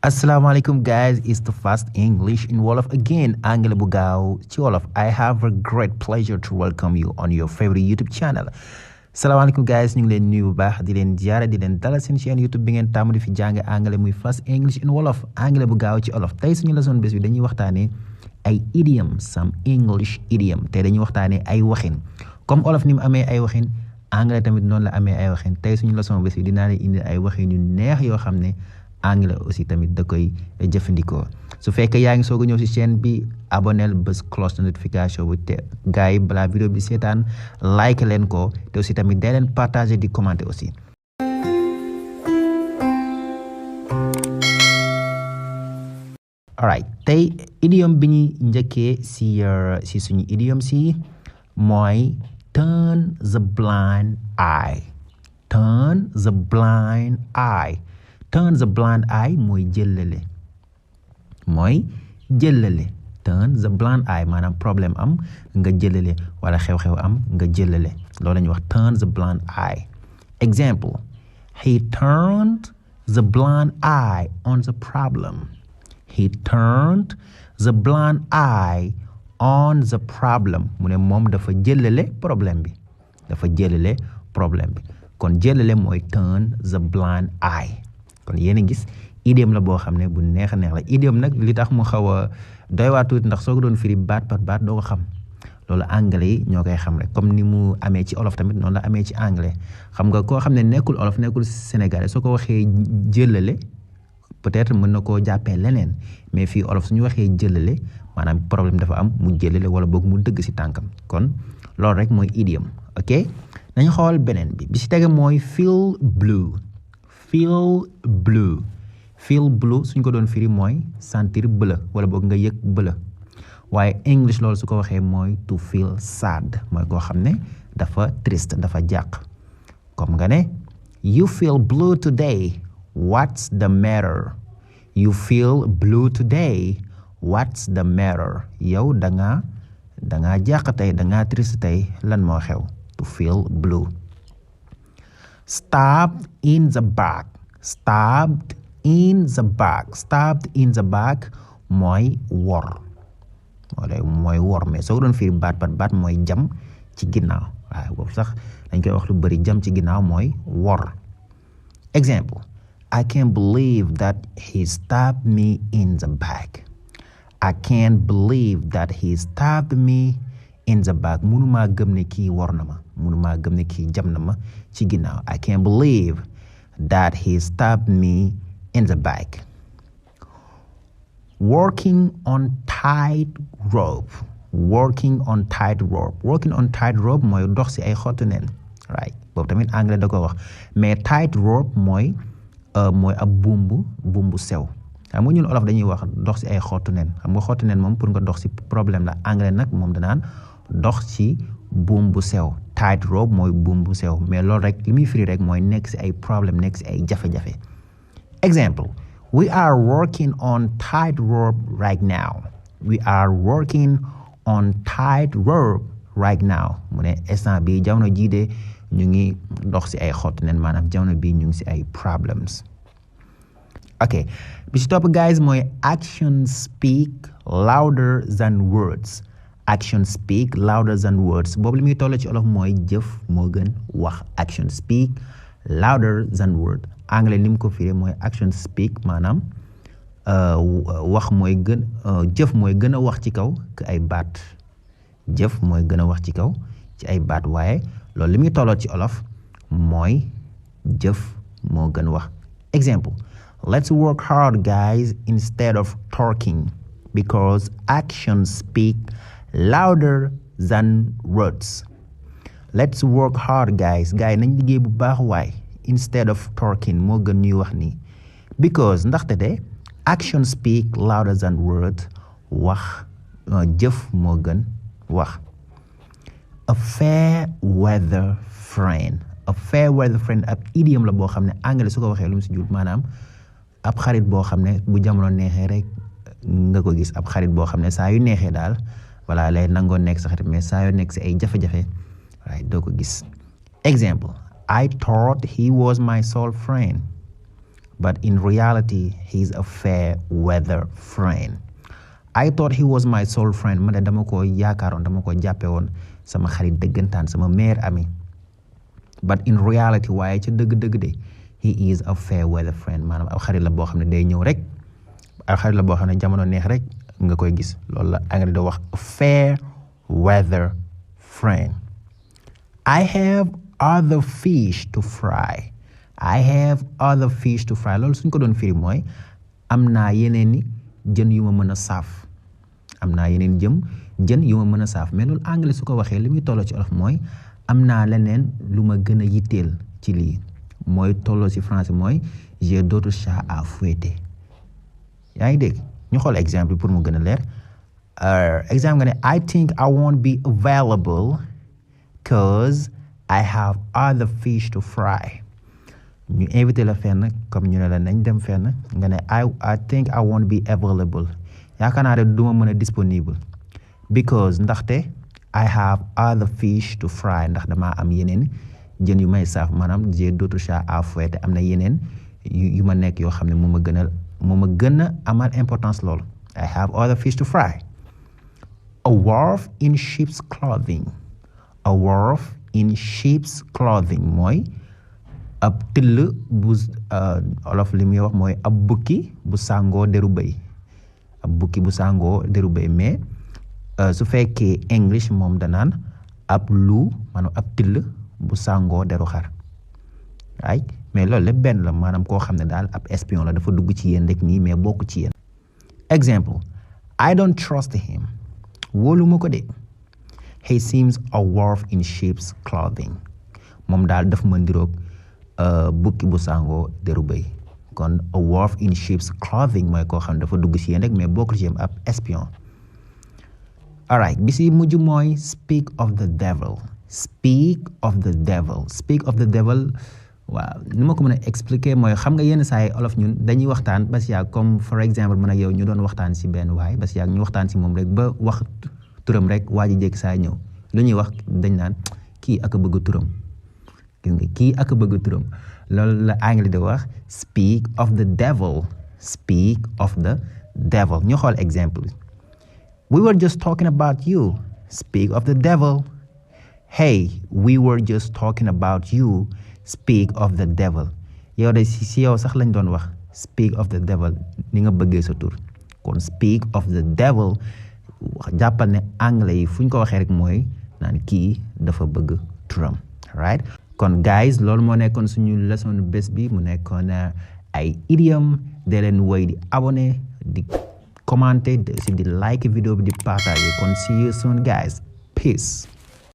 Assalamualaikum guys, it's the fast English in Wolof again, Anglais bu gaaw ci Wolof. I have a great pleasure to welcome you on your favorite YouTube channel. Assalamualaikum guys, ñu ngi leen nuyu bu baax di leen ziara di leen dalal seen chaîne YouTube bi ngeen tàmm di fi jàng anglais muy fast English in Wolof, Anglais bu gaaw ci Wolof. Tey suñu leçon bés bi dañuy waxtaanee ay idioms, some English idiom. Tey dañuy waxtaanee ay waxin. Comme Wolof ni mu amee ay waxin, anglais tamit noonu la amee ay waxin. Tey suñu leçon bés bi dinaa leen indi ay waxin yu neex yoo xam ne anglais aussi tamit da koy jëfandikoo. Su fekkee yaa ngi soog a ñëw ci chaîne bi abonnel bës cloche de notification bu te gars yi balaa vidéo bi seetaan like leen ko te aussi tamit day leen partager di commenter aussi. Alright, tey idiom bi ñuy njëkkee ci suñu idiom si mooy turn the blind eye. Turn the blind eye. Turn the blind eye mooy jëllale. Turn the blind eye maanaam problème am nga jëllale wala xew-xew am nga jëllale. Loolu la ñuy wax turn the blind eye. Example, he turned the blind eye on the problem. He turned the blind eye on the problem. Mu ne moom dafa jëllale problème bi. Kon jëllale mooy turn the blind eye. Kon yéen a gis idiom la boo xam ne bu neex a neex la. Idiom nag li tax mu xaw a doy waar tuuti ndax soo ko doon firi baat par baat doo ko xam. Loolu anglais yi ñoo koy xam rek comme ni mu amee ci olof tamit noonu la amee ci anglais. Xam nga koo xam ne nekkul olof nekkul sénégalais soo ko waxee jëlale peut-être mën na koo jàppee leneen mais fii olof suñu waxee jëlale maanaam problème dafa am mu jëlale wala boog mu dëgg ci tànkam. Kon loolu rek mooy idiom. Ok nañu xool beneen bi ci tege mooy feel blue. Feel blue suñ ko doon firi mooy sentir bleu wala boog nga yëg bleu waaye English loolu su ko waxee mooy to feel sad mooy koo xam ne dafa triste dafa jàq comme nga ne you feel blue today, what's the matter? You feel blue today, what's the matter? Yow danga jàq tey danga triste tey lan moo xew? To feel blue. Stabbed in the back mooy wor mais soo doon firi baat par baat mooy jam ci ginnaaw waaye boobu sax dañ koy wax lu bari jam ci ginnaaw mooy wor. Example, I can't believe that he stabbed me in the back. I can't believe that he stabbed me in the back. Mënumaa gëm ne kii wor na ma mënumaa gëm ne kii jam na ma ci ginnaaw. I can't believe that he stabbed me in the back. Working on tight rope mooy dox ci ay xottu neen right boobu tamit anglais da ko wax mais tight rope mooy ab buum bu sew. xam nga ñun olof dañuy wax dox ci ay xottu neen xam nga xottu neen moom pour nga dox ci problème la anglais nag moom danaan dox ci buum bu sew. Tight rope mooy buum bu sew mais loolu rek li muy firi rek mooy nekk ci ay problème nekk ci ay jafe-jafe. Example, we are working on tight rope right now. We are working on tight rope right now. Mu ne instant bi jamono jii de ñu ngi dox ci ay xott neen maanaam jamono bi ñu ngi ci ay problems. Ok bi ci topp guys mooy action speak louder than words. Action speak louder than words boobu li muy toll ci olof mooy jëf moo gën wax. Action speak louder than word. Anglais ni mu ko firee mooy action speak maanaam wax mooy gën jëf mooy gën a wax ci kaw que ay baat. Jëf mooy gën a wax ci kaw ci ay baat waaye loolu li muy tolloo ci olof mooy jëf moo gën wax. Example, let's work hard guys instead of talking because actions speak louder than words. Let's work hard guys nañ liggéey bu baax waay instead of talking moo gën ñuy wax nii because ndaxte de action speak louder than words wax jëf moo gën wax. A fair weather friend ab idiom la boo xam ne anglais su ko waxee lu mu si jul maanaam ab xarit boo xam ne bu jamono neexee rek nga ko gis ab xarit boo xam ne saa yu neexee daal wala lay nangoo nekk sa xarit mais saa yu nekk si ay jafe-jafe waaye doo ko gis. Example, I thought he was my sole friend but in reality he's a fair weather friend. I thought he was my soul friend. Man dama ko yaakaaroon dama ko jàppe woon sama xarit dëggantaan sama meilleur ami, but in reality waaye ca dëgg-dëgg de he is a fair weather friend. maanaam ab xarit la boo xam ne day ñëw rek, ab xarit la boo xam ne jamono neex rek nga koy gis. loolu la anglais da wax fair weather friend. I have other fish to fry. I have other fish to fry. loolu suñ ko doon firi mooy am naa yeneen ni jën yu ma mën a saaf. am naa yeneen jën yu ma mën a saaf. mais loolu anglais su ko waxee li muy tolloo ci olof mooy am naa leneen lu ma gën a yitteel ci lii. mooy tolloo ci français mooy j'ai d'autres chats à fouetter. yaa ngi dégg ñu xool exemple pour mu gën a leer. Exemple nga ne I think I won't be available cause I have other fish to fry. ñu invité la fenn comme ñu ne la nañ dem fenn nga ne I think I won't be available. yaakaar naa de duma mën a disponible because ndaxte I have other fish to fry. ndax damaa am yeneen jën yu may saaf. maanaam j'ai d'autres chats à fouetter. am na yeneen yu ma nekk yoo xam ne moo ma gën a amal importance loolu. I have other fish to fry. A wolf in sheep's clothing. A wolf in sheep's clothing mooy ab till bu olof li muy wax mooy ab bukki bu sàngoo deru bëy. ab bukki bu sàngoo deru bëy. mais su fekkee English moom danaan ab loup maanaam ab till bu sàngoo deru xar. ay mais loolu lépp benn la. maanaam koo xam ne daal ab espion la dafa dugg ci yéen rek nii mais bokk ci yéen. Exemple, I don't trust him. wóoluma ko de. He seems a wolf in sheep's clothing. moom daal daf ma ndiroog bukki bu sàngoo deru bëy. kon a wolf in sheep's clothing mooy koo xam ne dafa dugg ci yéen rek mais bokkul ci yéen ab espion. alright bi si mujj mooy speak of the devil. Speak of the devil. Speak of the devil. waaw ni ma ko mën a expliquer mooy xam nga yenn saa yi olof ñun dañuy waxtaan ba si yàgg comme for exemple man ak yow ñu doon waxtaan si benn waay ba si yàgg ñu waxtaan si moom rek ba wax turam rek waa ji jékki saa ñëw lu ñuy wax dañ naan kii ak a bëgg turam. gis nga kii ak a bëgg turam loolu la anglais di wax speak of the devil. Speak of the devil. ñu xool exemple. We were just talking about you. Speak of the devil. Hey, we were just talking about you. Speak of the devil. yow de si yow sax lañ doon wax speak of the devil ni nga bëggee sa tur. kon speak of the devil jàppal ne anglais yi fu ñu ko waxee rek mooy naan kii dafa bëgg turam. right kon guys loolu moo nekkoon suñu leçon bés bi mu nekkoon ay idiom. de leen woy di abonné di commenter di like vidéo bi di partager. kon see you soon guys. Peace.